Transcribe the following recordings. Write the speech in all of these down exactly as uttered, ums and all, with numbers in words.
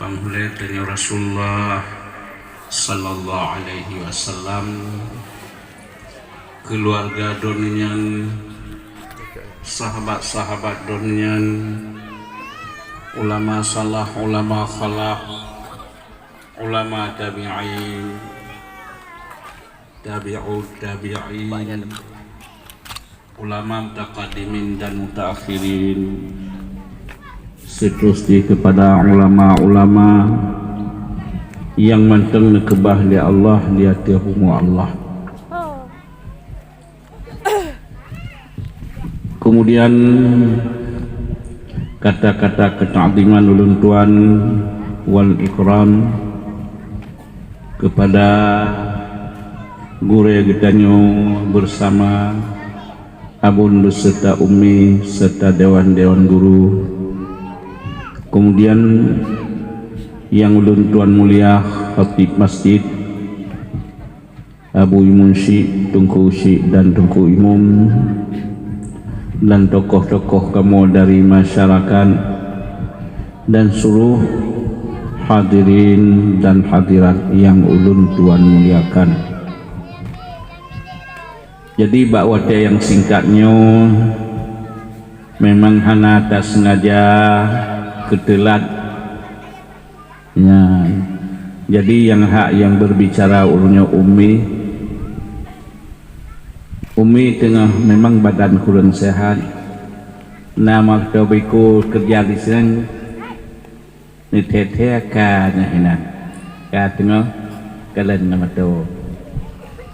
Alhamdulillah, tanyoe Rasulullah sallallahu alaihi wasallam, keuluwarga droeneuh nyan, sahabat-sahabat droeneuh nyan, ulama salaf, ulama khalaf, ulama tabi'in, tabi'ut tabi'in, ulama mutaqaddimin dan mutaakhirin, seterus jih kepada ulama-ulama nyang mantong neukeubah lé Allah di ateueh bumoe Allah. Kemudian, kata-kata keuta'ziman ulôn tuan wal ikram kepada gurée geutanyoe bersama, abon beserta umi serta dewan-dewan guru. Kemudian, nyang ulôn tuan mulia, khatib masjid, Abu Imun Syik, Teungku Syik dan Teungku Imum, dan tokoh-tokoh kamoe dari masyarakat, dan seluruh hadirin dan hadirat nyang ulôn tuan muliakan. Jadi, bak watée nyang singkat nyoe, memang hana tasengaja keuteulat. Nyan. Jadi, nyang hak nyang berbicara uroe nyoe Umi. Umi teungoh memang badan kureueng sehat. Na meutobiku keureuja di sinan, neuthée-thée ka nyan hinan. Ka teungoh kalon na meuto.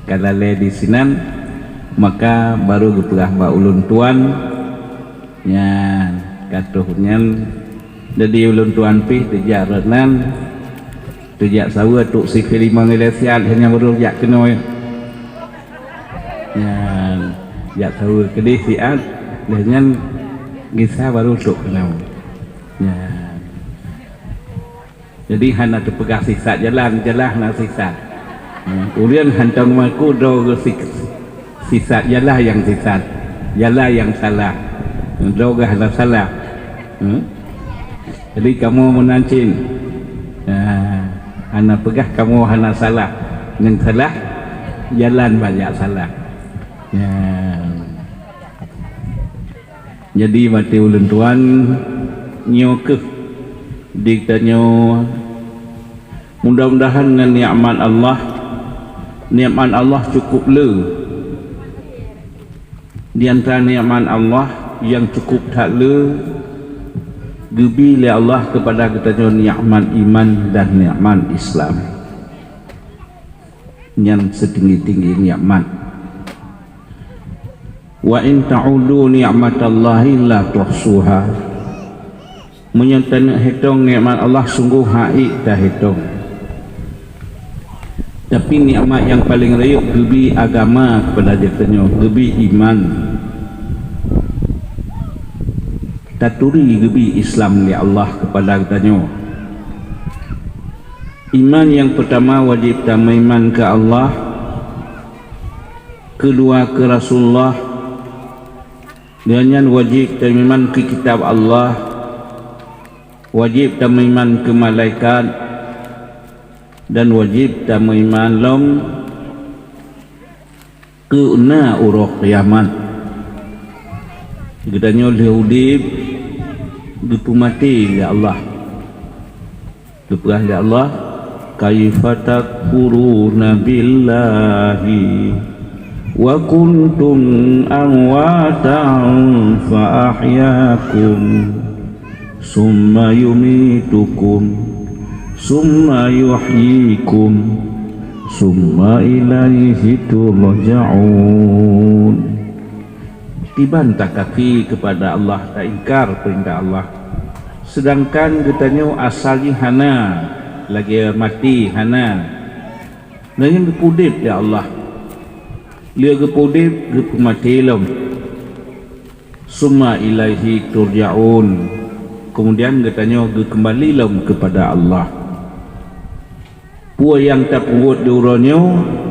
Ka lalée di sinan, maka baru geupeugah bak ulôn tuan, nyan, ka troh nyan. Jadi ulôn tuan pih teujak rot nan, teujak saweue trok si keu limong ilée siat, hanya baru jak keunoe. Nyan, jak saweue keudeh siat, lheueh nyan gisa baru trok keunoe. Nyan. Jadi hana teupeugah sisat jalan, jalan hana sisat. Ha, ureuëng hantom mengaku droe geuh si-, sisat, jalan nyang sisat, jalan nyang salah. Droe geuh hana salah. Hmm? Jadi kamoe meunan cit, ha, hana peugah kamoe hana salah. Nyang salah, jalan banyak salah. Ya. Jadi, watée ulôn tuan, nyoe kheueh di geutanyoe, mudah-mudahan ngon nikmat Allah, nikmat Allah cukup le. Di antara nikmat Allah nyang cukup that le, geubi lé Allah keupada geutanyoe nikmat iman dan nikmat Islam. Nyan seutinggi-tinggi nikmat. "Wa in ta'udu ni'matallahi la tuhsuha." Meunyoe taneuk hitong nikmat Allah, sunggoh hana ék tahitong. Tapi nikmat nyang paleng rayeuk geubi agama keupada geutanyoe, geubi iman. Taturi geubi Islam lé Allah keupada geutanyoe. Iman nyang peutama wajéb tameuiman keu Allah, keudua keu Rasulullah, dan nyan wajéb tameuiman keu kitab Allah, wajéb tameuiman keu malaikat, dan wajéb tameuiman lom keu na uroe kiamat. Geutanyoe lheueh udeb geupeumaté lé Allah. Geupeugah lé Allah, "Kaifa takfuruna billahi wa kuntum amwatan fa ahyakum, summa yumitukum, summa yuhyikum, summa ilaihi turja'un." Kiban takafé keupada Allah, taingkar peurintah Allah, seudangkan geutanyoe asal jih hana, lagée maté hana, dan nyan geupeudeb lé Allah. Lheueh geupeudeb, geupeumaté lom. Summa ilaihi turja'un. Keumudian geutanyoe geukeumbali lom keupada Allah. Peue nyang tapeubuet di uroe nyoe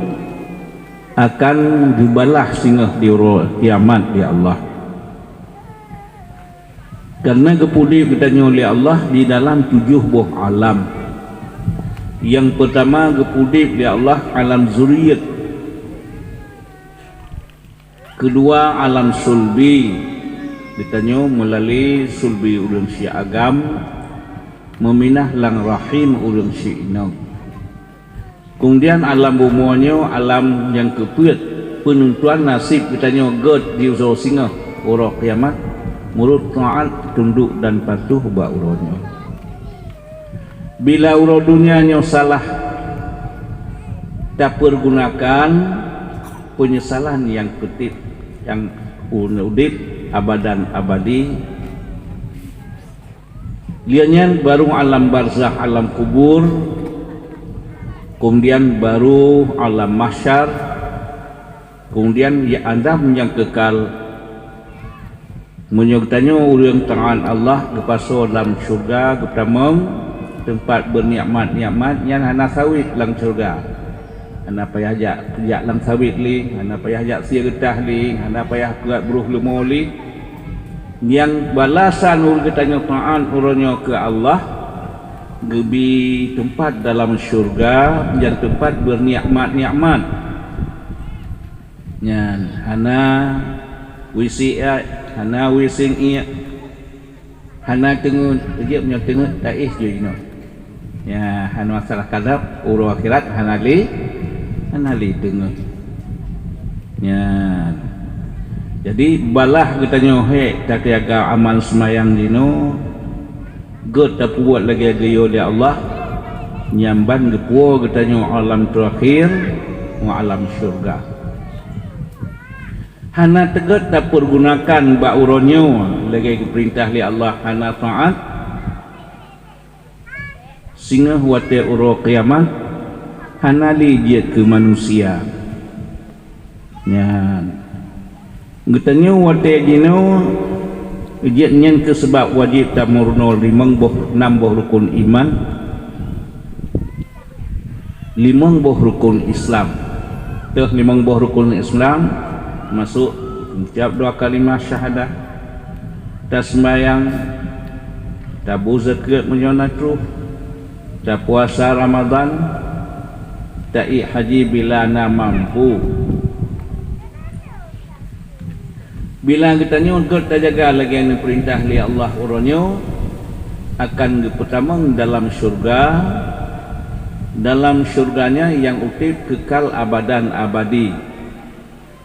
akan geubalah singoh di uroe kiamat lé Allah. Karena geupeudeb geutanyoe lé Allah di dalam tujoh boh alam. Nyang peurtama geupeudeb lé Allah alam zuriat. Keudua alam sulbi, geutanyoe meulalé sulbi ureuëng si agam meuminah lam rahim ureuëng si inong. Keumudian alam bumoe nyoe alam nyang keupeuet, peunentuan naseb geutanyoe gét di usoe singoh uroe kiamat, meurot taát, tundok dan patuh bak uroe nyoe. Bila uroe donya nyoe salah tapeurgunakan, peunyesalan nyang keutik nyang udeb abadan abadi. Lheueh nyan barô alam barzakh, alam kubur, keumudian barô alam mahsyar, keumudian ya alam nyang keukal. Meunyoe geutanyoe ureuëng taát Allah geupasoe lam syeuruga geutamong teumpat beunikmat-nikmat, nyan hana sawét lam syeuruga. Hana payah jak, jak lam sawét lé, hana payah jak sie geutah lé, hana payah peuet broh leumo lé. Nyang balasan ureuëng geutanyoe taát uroe nyoe keu Allah, geubi teumpat dalam syeuruga nyang teumpat beunikmat-nikmat. Nyan hana wisi iek, hana wising iek, hana teungeut, jeuet meunyoe teungeut taéh jih inoe. Ya, hana masalah kadab, uroe akhirat hana lé, hana lé teungeut. Nyan. Jadi balah geutanyoe hék tateuga amal seumayang jinoe, gét tapeubuet lagée geuyue lé Allah, nyan ban geupuwoe geutanyoe alam teurakhir, ngon alam syeuruga. Hana teugét tapeurgunakan bak uroe nyoe lagée geupeurintah lé Allah hana taát, singoh watée uroe kiamat hana lé jeuet keu manusia. Nyan. Geutanyoe watée jinoe jeuet nyan keu sabab wajéb tameurunoe limong boh, nam boh rukon iman, limong boh rukon Islam. Teuh limong boh rukon Islam, masôk meucab dua kalimah syahadah, taseumayang, tabu zakeuet meunyoe na troh, tapuasa Ramadhan, taék haji bila na mampu. Bila geutanyoe gét tajaga lagée neupeurintah lé Allah uroe nyoe, akan geupeutamong dalam syeuruga, dalam syeuruga nyan nyang udeb keukal abadan abadi.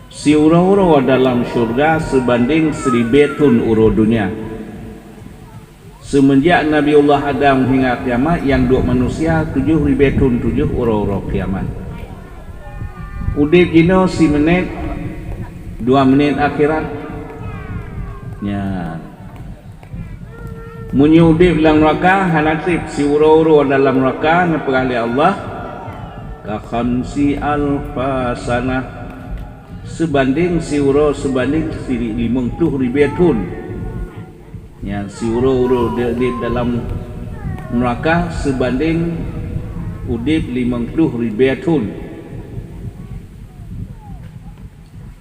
Siuroe-uroe dalam syeuruga seubandéng siribée thon uroe donya. Seumeunjak Nabiullah Adam hingga kiamat nyang duek manusia tujoh ribée thon tujoh uroe-uroe kiamat. Udeb jinoe siminét, dua minét akhirat. Nyan. Meunyoe udeb lam nuraka hana treb siuroe-uroe dalam nuraka neupeugah lé Allah, ka khamsi alfa sanah, seubandéng siuroe seubandéng siri limong ploh ribée thon. Nyan siuroe-uroe udeb dalam nuraka seubandéng udeb limong ploh ribée thon.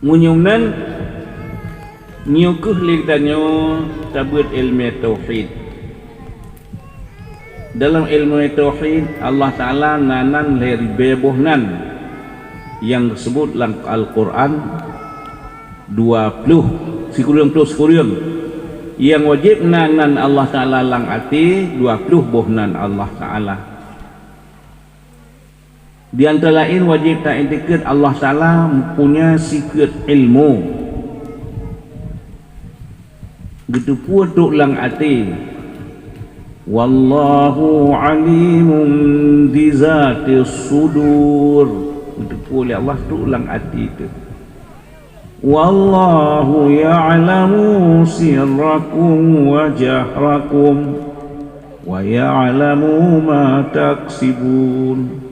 Meunyoe meunan, nyoe kheueh lé geutanyoe tabeuet iéleumé tauhid. Dalam iéleumé tauhid, Allah Taala na nan lhée ribée boh nan nyang geuseubut lam Al-Qur'an dua ploh sikureueng ploh sikureueng. Nyang wajéb na nan Allah Taala lam até dua ploh boh nan Allah Taala. Di antara laén wajéb taiktikeuet Allah Taala mempunyai sikeuet ilmu. Geuteupeue trok lam até, "Wallahu alimun bizatis sudur." Geuteupeue lé Allah trok lam até teuh. "Wallahu ya'lamu sirrakum wa jahrakum, wa ya'lamu ma taksibun."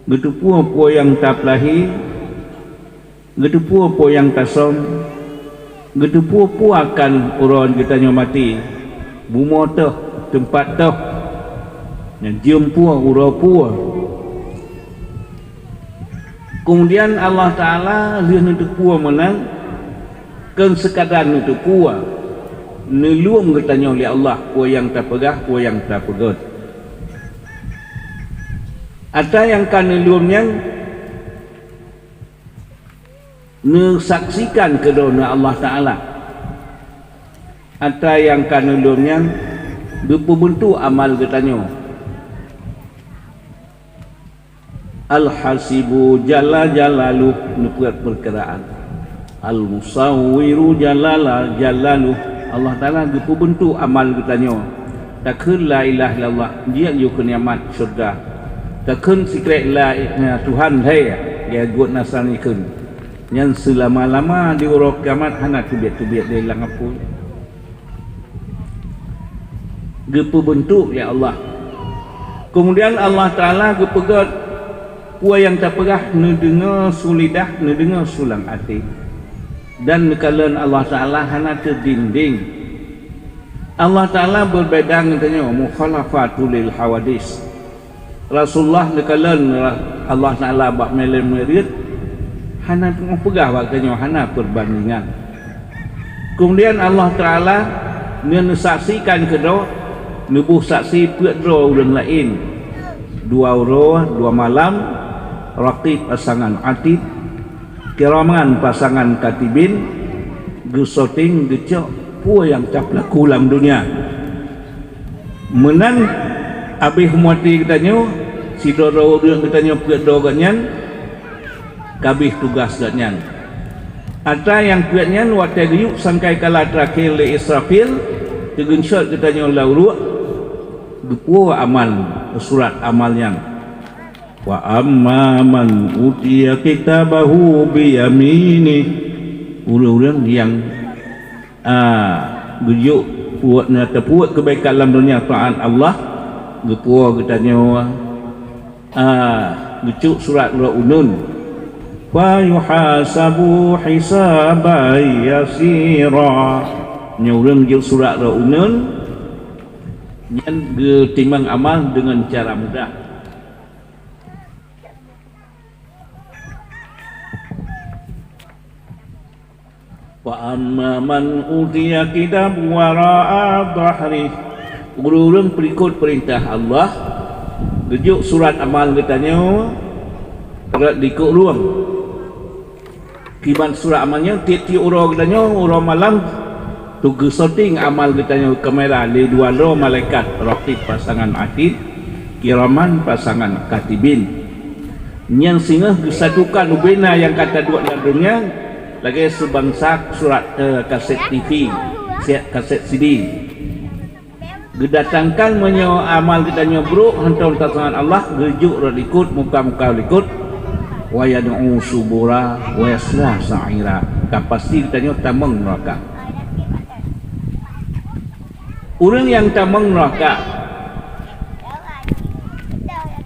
Geuteupeue peue nyang tapeulahé, geuteupeue peue nyang tasöm, geuteupeue peue akan uroe geutanyoe maté, bumoe teuh, teumpat teuh, nyan jeuem peue, uroe peue. Keumudian Allah Taala lheueh neuteupeue meunan, kon seukadar neuteupeue, Neulom geutanyoe lé Allah, peue nyang tapeugah, peue nyang tapeugét. Atra nyang ka neulom nyan neusaksikan keu droeneuh Allah Taala. Atra nyang ka neulom nyan geupeubeuntuk amal geutanyoe. Al-Hasibu jalla jalaluh, neupeuet peukiraan. Al-Musawwiru jalla jalaluh, Allah Taala geupeubeuntuk amal geutanyoe. Takheun la ilaha illallah, jeuet yue keu nikmat syeuruga. Takheun sikrék la i-, Tuhan hai, geuh buet Nasrani kheun. Nyan seulama-lama di uroe kiamat hana teubiet-teubiet lé lam apui. Geupeubeuntuk lé Allah. Keumudian Allah Taala geupeugét, peue nyang tapeugah neudeungoe su lidah, neudeungoe su lam até. Dan neukalon Allah Taala hana teudinding. Allah Taala beubeda ngon tanyoe, mukhalafatul lil hawadis. Rasulullah neukalon Allah Taala bak malem Mi'raj, hana teungoh peugah bak tanyoe, hana peurbandingan. Keumudian Allah Taala nyan neusaksikan keudroe, neuboh saksi peuet droe ureuëng laén, dua uroe dua malam, Raqib pasangan Atid, Kiraman pasangan Katibin, geusoting geucok peue nyang tapeulaku lam donya. Meunan abéh umu até geutanyoe, sidroe-droe ureuëng geutanyoe peuet droe gobnyan, ka abéh tugaih gobnyan. Atra nyang peuet nyan watée geuyue sangkai kala teurakhé lé Israfil, teugeunsyot geutanyoe lam uruek, geupuwoe amal, surat amal nyan. Wa amma man utiya kitabahu biyaminih, ureuëng-ureuëng nyang, a, geujok peuet na teupuet keubaikan lam donya taát Allah, geupuwoe geutanyoe, a, geucok surat droe uneun. Fa yuhasabu hisaban yasira. Nyoe ureuëng geujok surat droe uneun, nyan geutimang amal deungon cara mudah. Wa amma man utiya kitab wara'a dhahrih, ureuëng-ureuëng peulikot peurintah Allah, geujok surat amal geutanyoe rot likot rueng. Kiban surat amal nyoe tieb-tieb uroe geutanyoe, uroe malam, tu geusoting amal geutanyoe kamera lé dua droe malaikat, Raqib pasangan Atid, Kiraman pasangan Katibin. Nyan singoh geusatukan ubena nyang ka taduek lam donya, lagée seubansa surat, eh, kaset T V, siat kaset C D. Geudatangkan meunyoe amal geutanyoe brok hantom tasangat Allah, geujok rot likot, muka-muka likot, wa yad'u subura wa yasla sa'ira. Ka pasti geutanyoe tamong neuraka. Ureuëng nyang tamong neuraka,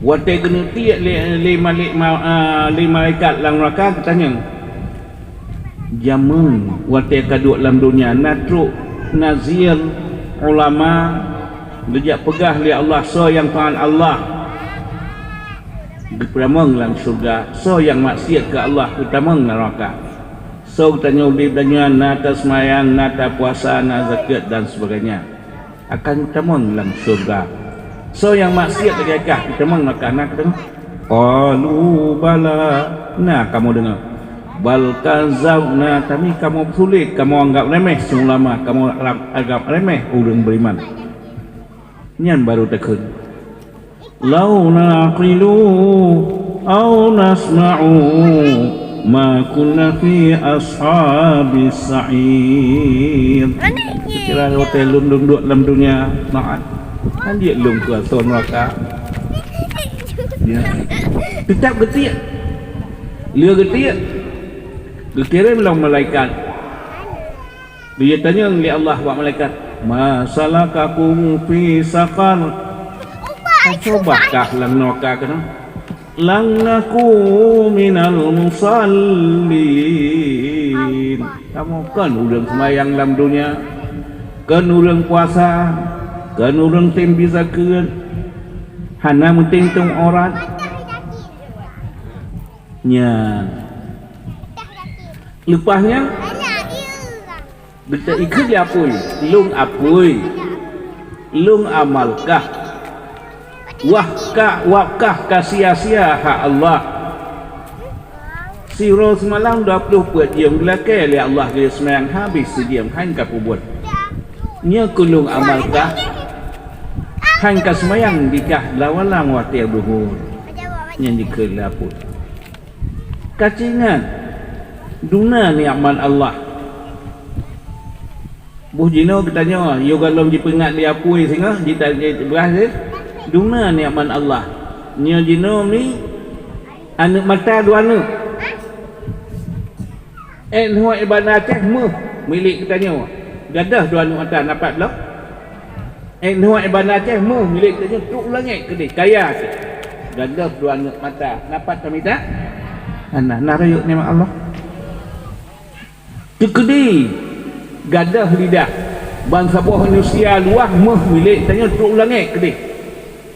watée geuneutiek lé, lé malik ma-, a, lé malaikat lam neuraka, geutanyong, jameun watée ka duek lam donya na trok nazir, ulama, geujak peugah lé Allah soe nyang taát Allah, geupeutamong lam syeuruga, soe nyang maksiet keu Allah, geutamong lam neuraka. Soe geutanyoe udeb donya na taseumayang, na tapuasa, na zakeuet dan sebagainya, akan geutamong lam syeuruga. Soe nyang maksiet lagée kah, geutamong neuraka, na geutanyoe. Qalu bala, na kamoe deungoe. Bal kazabna, tapi kamoe peusulet, kamoe anggab remeh si ulama, kamoe anggab remeh ureuëng beriman. Nyan baru takheun, "Lau na'qilu au nasma'u ma kunna fi ashabis sa'ir." Kira watée lôn duek lam donya, maat. Kan jeuet lôn keu asoe neuraka. Ya. Teutap geutiek. Lheueh geutiek, geukirém lom malaikat. Geutanyong lé Allah bak malaikat, "Ma salakakum fi saqar?" Soe bah kah lam neuraka keunoe? "Lam naku minal musallin." Kamoe kon ureuëng seumayang lam donya, kon ureuëng puasa, kon ureuëng tem bi zakeuet, hana meutem tueng aurat. Nyan. Leupah nyan, Geuteuikot lé apui, lôn apui, lôn amalkah. Wah ka, wah kah ka sia-sia hak Allah. Siuroe seumalam dua ploh peuet jeuem geulakée lé Allah geuseumayang habéh sijeuem hán ka peubuet. Nyoe keu lôn amalkah, hán ka seumayang dikah lawan lam watée duhur. Nyan jikheun lé apui. Ka ci ingat, duna nikmat Allah. Boh jinoe geutanyoe, yôh gohlom jipeuingat lé apui singoh, jita-, jibeulah lé, duna nikmat Allah. Nyoe jinoe mi, aneuëk mata dua aneuëk. Ék neuh ié Banda Aceh méuh milék geutanyoe. Gadôh dua aneuëk mata, na pat bloe? Ék neuh ié Banda Aceh méuh milék geutanyoe, trok u langét keudeh, kaya kheueh. Gadôh dua aneuëk mata, na pat tamita? Hana, na rayeuk nikmat Allah. Teukeudi gadôh lidah, ban saboh manusia luwah méuh milék tanyoe trok u langét keudeh.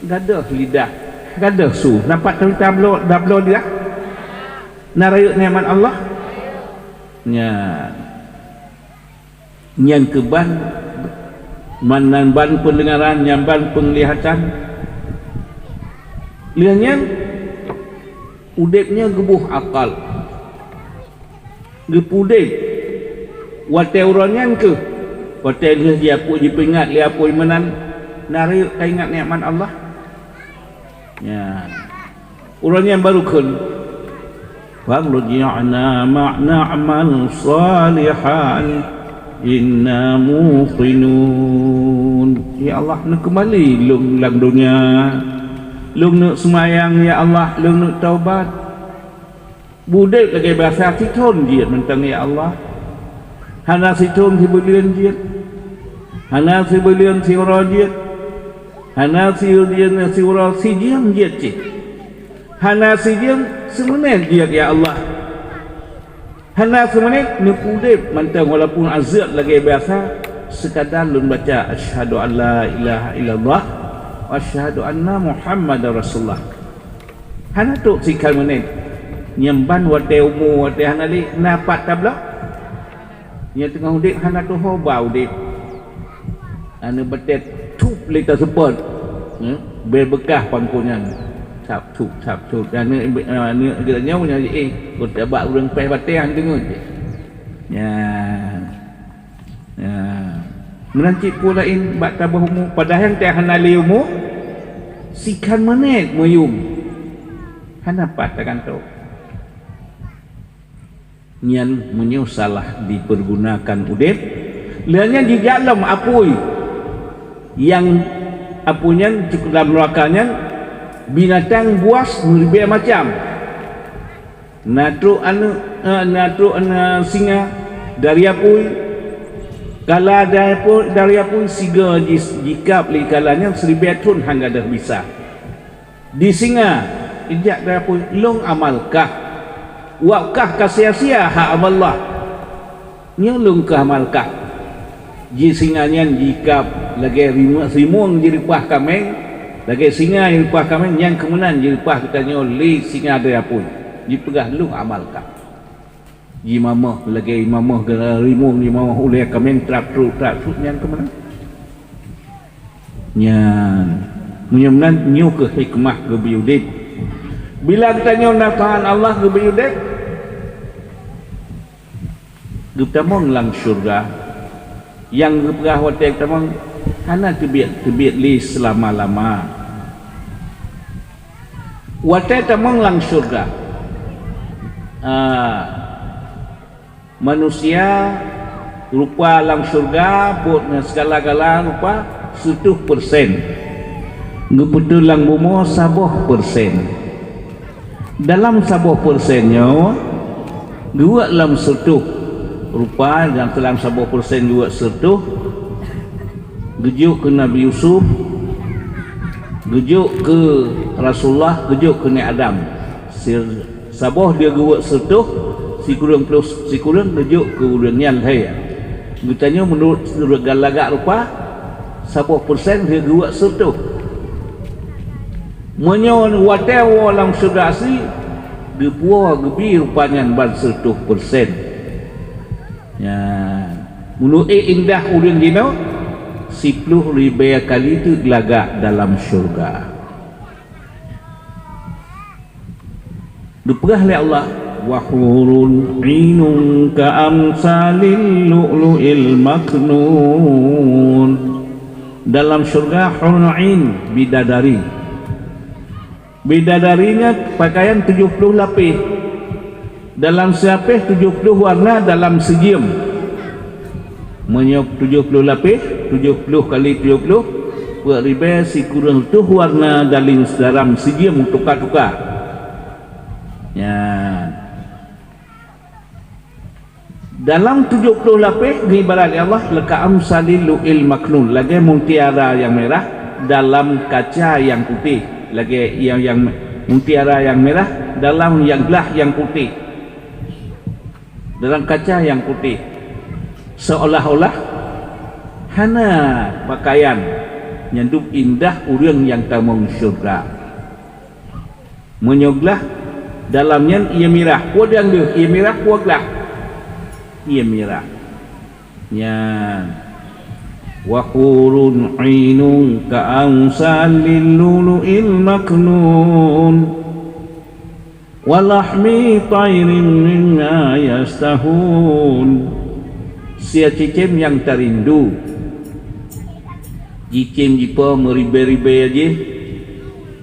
Gadôh lidah, gadôh su, na pat tamita bloe, da bloe lidah? Na rayeuk nikmat Allah? Nyan. Nyan keuh ban, man-, nan ban peundeungaran, nyan ban peunglihatan. Lheueh nyan, udeb nyoe geuboh akal. Geupeuudeb. Watée uroe nyan kheueh, watée lheueh jiapui, jipeuingat lé apui meunan, na rayeuk taingat nikmat Allah. Nyan. Uroe nyan barô kheun, "Farji'na ma-, na'mal shalihan inna muqinun." Ya Allah, neukeumali lôn lam donya. Lôn neuk seumayang, ya Allah, lôn neuk taubat. Beudeb lagée biasa, sithon jeuet mantong, ya Allah. Hana sithon sibuleuen jeuet. Hana sibuleuen siuroe jeuet. Hana sibuleuen siuroe sijeuem jeuet cit. Hana sijeuem seumeunet jeuet, ya Allah. Hana seumeunet neupeuudeb mantong, walaupun azeuet lagée biasa, seukadar lôn baca, "Asyhadu an la ilaha illallah wa asyhadu anna Muhammadar Rasulullah." Hana trok sikhan meunet. Nyan ban watée umu, watée hana lé, na pat tabloe. Nyang teungoh udeb hana tuho ba udeb. Aneuk batée thup lé taseupôt, eh, bée beukah pangku nyan. Thap thup, thap thup. Aneuk, aneuk geutanyoe nyan, eh, kon tabak ureuëng péh batée han deungon. Nyan. Nyan. Meunan cit peue laén bak tabôh umu, padahai teuh hana lé umu, sikhan meunet meuyum. Hana pat tagantoe. Nyan meunyoe salah dipeurgunakan udeb, lheueh nyan jijak lom apui. Nyang apui nyan cukôp lam neuraka nyan, binatang buas meuribée macam. Na trok aneuk, eh, na trok aneuk singa dari apui, kala dari apui, dari apui sigoe ji-, jikab lé kala nyan siribée thon han gadôh bisa. Di singa, ijak dari apui, lôn amalkah? Wak kah ka sia-sia hak Allah? Nyoe lôn keuh amalkah? Ji singa nyan jikab lagée rimueng, rimueng jireupah kaméng, lagée singa jireupah kaméng, nyan keuh meunan jireupah geutanyoe lé singa dari apui. Jipeugah lôn amalkah? Jimamoh lagée jimamoh rimueng, jimamoh ulée kaméng trap trup, trap trup, nyan keuh meunan. Nyan, meunyoe meunan, nyoe keuh hikmah geubri udeb. Bila geutanyoe na taát Allah geubri udeb, geutamong lam syeuruga. Nyang geupeugah watée tamong hana teubiet, teubiet lé seulama-lama. Watée tamong lam syeuruga, ah, manusia rupa lam syeuruga buet ngon sigala-gala rupa seureutôh persen. Geupeuteun lam bumoe saboh persen. Dalam saboh persen nyoe, geuweuek lam seureutôh rupa, dan dalam saboh persen geuweuek seureutôh, geujok keu Nabi Yusuf, geujok keu Rasulullah, geujok keu Nabi Adam. Sir-, saboh dia geuweuek seureutôh, sikureueng ploh sikureueng geujok keu ureuëng nyan lhée. Geutanyoe meunurot lagak-lagak rupa, saboh persen dia geuweuek seureutôh. Meunyoe watée woe lam syeuruga asli, geupuwoe geubi rupa nyan ban seureutôh persen. Nyan. Meunurot indah ureuëng jinoe, siploh ribée kali teuk lagak dalam syeuruga. Geupeugah lé Allah, "Wa hurun 'ainun ka amsalil lu'lu'il maknun." Dalam syeuruga hurun 'ain, bidadari. Bidadari nyan pakaian tujoh ploh lapéh. Dalam silapéh tujoh ploh warna dalam sijeuem. Meunyoe tujoh ploh lapéh, tujoh ploh kali tujoh ploh, peuet ribée sikureueng reutôh warna dalam, dalam sijeuem tuka-tuka. Nyan. Dalam tujoh ploh lapéh geuibarat lé Allah, "Ka amsalil lu'lu'il maknun", lagée mutiara nyang mirah dalam kaca nyang putéh, lagée nyang, nyang mutiara nyang mirah dalam nyang glah nyang putéh, dalam kaca nyang putéh. Seolah-olah hana pakaian nyang dum indah ureuëng nyang tamong syeuruga. Meunyoe glah, dalam nyan ié mirah, peue deuh ié mirah, peue glah? Ié mirah. Nyan. "Wa hurun 'ainun ka amsalil lu'lu'il maknun. Wa lahmi thairin mimma yashtahun." Sia cicém nyang tarindu. Cicém jipo meuribée-ribée jih.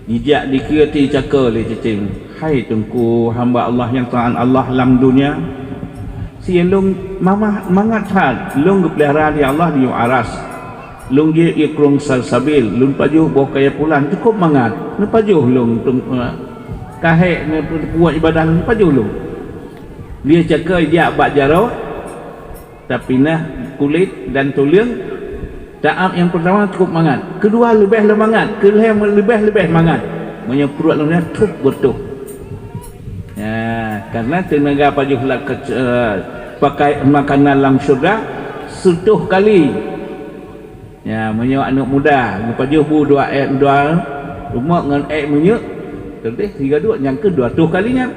Jijak dikeue, teucakeu lé cicém, "Hai Teungku, hamba Allah nyang taát Allah lam donya, si lôn mamah mangat that lôn geupeulihara lé Allah di Aras. Lôn jeuet ié krueng salsabil, lôn pajoh boh kayée pulan cukôp mangat. Neupajoh lôn, Teung-, eh, ka hék neupeubuet iébadat, neupajoh lôn." Lheueh cakeu jak bak jaroe, tapinah kulét dan tuleueng. Taát nyang peurtama cukôp mangat, keudua leubeh lom mangat, keulhée leubeh-leubeh mangat. Meunyoe pruet lom nyan, thôb beutôh. Ya, karena teunaga pajoh lam ke-, eh, pakai makanan lam syeuruga seutoh kali. Ya, meunyoe aneuëk muda geupajoh bu dua ék, dua rumoh ngon ék minyeuk, teuntée siga duek nyang keu dua toh kali nyan.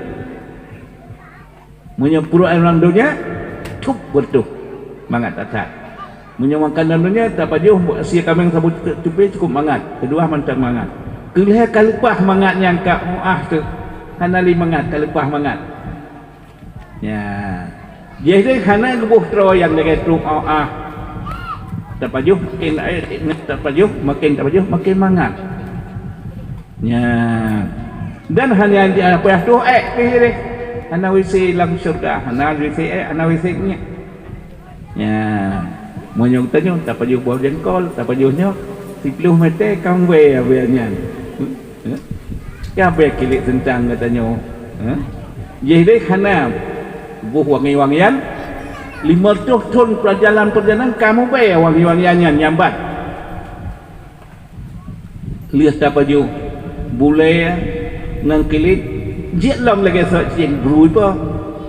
Meunyoe pruet lam donya, thôb beutôh mangat that-that. Meunyoe makanan donya, tapajoh sie kaméng saboh tupée cukôp mangat, keudua mantong mangat. Keulhée ka leupah mangat nyang ka muah teuh, hana lé mangat, ka leupah mangat. Ya. Jih deh hana geuboh troe nyang lagée troe muah. Tapajoh makin, eh, tapajoh, makin tapajoh, makin mangat. Nyan. Dan hana di-, apa ya, tuh ék pih deh. Hana W C lam syeuruga, hana W C ék, hana W C minyeuk. Nyan. Meunyoe tanyoe tapajoh boh jeungkol, tapajoh nyoe, siploh mètè ka mubèe abéh nyan. Heh? Ka abéh kilék seuntang geutanyoe. Heh? Jih deh hana boh wangi-wangian, lima reutôh thon peurjalan-peurjalanan ka mubèe wangi-wangian nyan nyambat. Lheueh tapajoh bulèe ngon kilét, jeuet lom lagèe sot cicém brui po.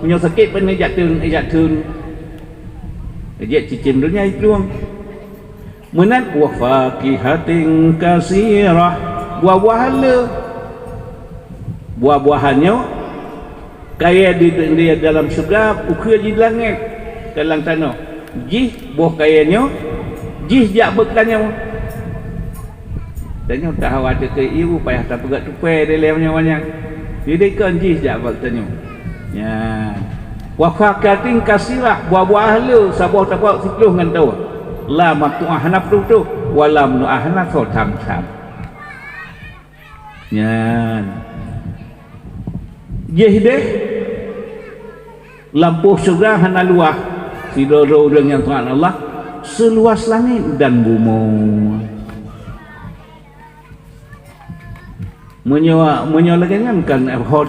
Meunyoe sakét pih jak theun, jak theun. Jeuet cicém donya jiplueng. Meunan wa fakihatin katsirah, buah-buahan le. Buah-buahan nyoe kayèe di, di dalam syeuruga, ukeue jih di langèt, ka lam tanoh. Jih boh kayèe nyoe, jih jak beuet tanyoe. Tanyoe tahawa ateueh keu ié, payah tapeugöt tupèe dilèe manyang-manyang. Jadi kon jih jak beuet tanyoe. Nyan. Wa fakihatin katsirah, buah-buahan le, saboh taboh siploh ngon toh. La maqtu'ah hana putôh-putôh, wa la mamnu'ah hana soe tham-tham. Nyan. Jih deh, lampôh syeuruga hana luwah, sidroe-droe ureueng nyang taat Allah, seuluwah langèt dan bumoe. Meunyoe, meunyoe lagèe nyan kan, eh, ho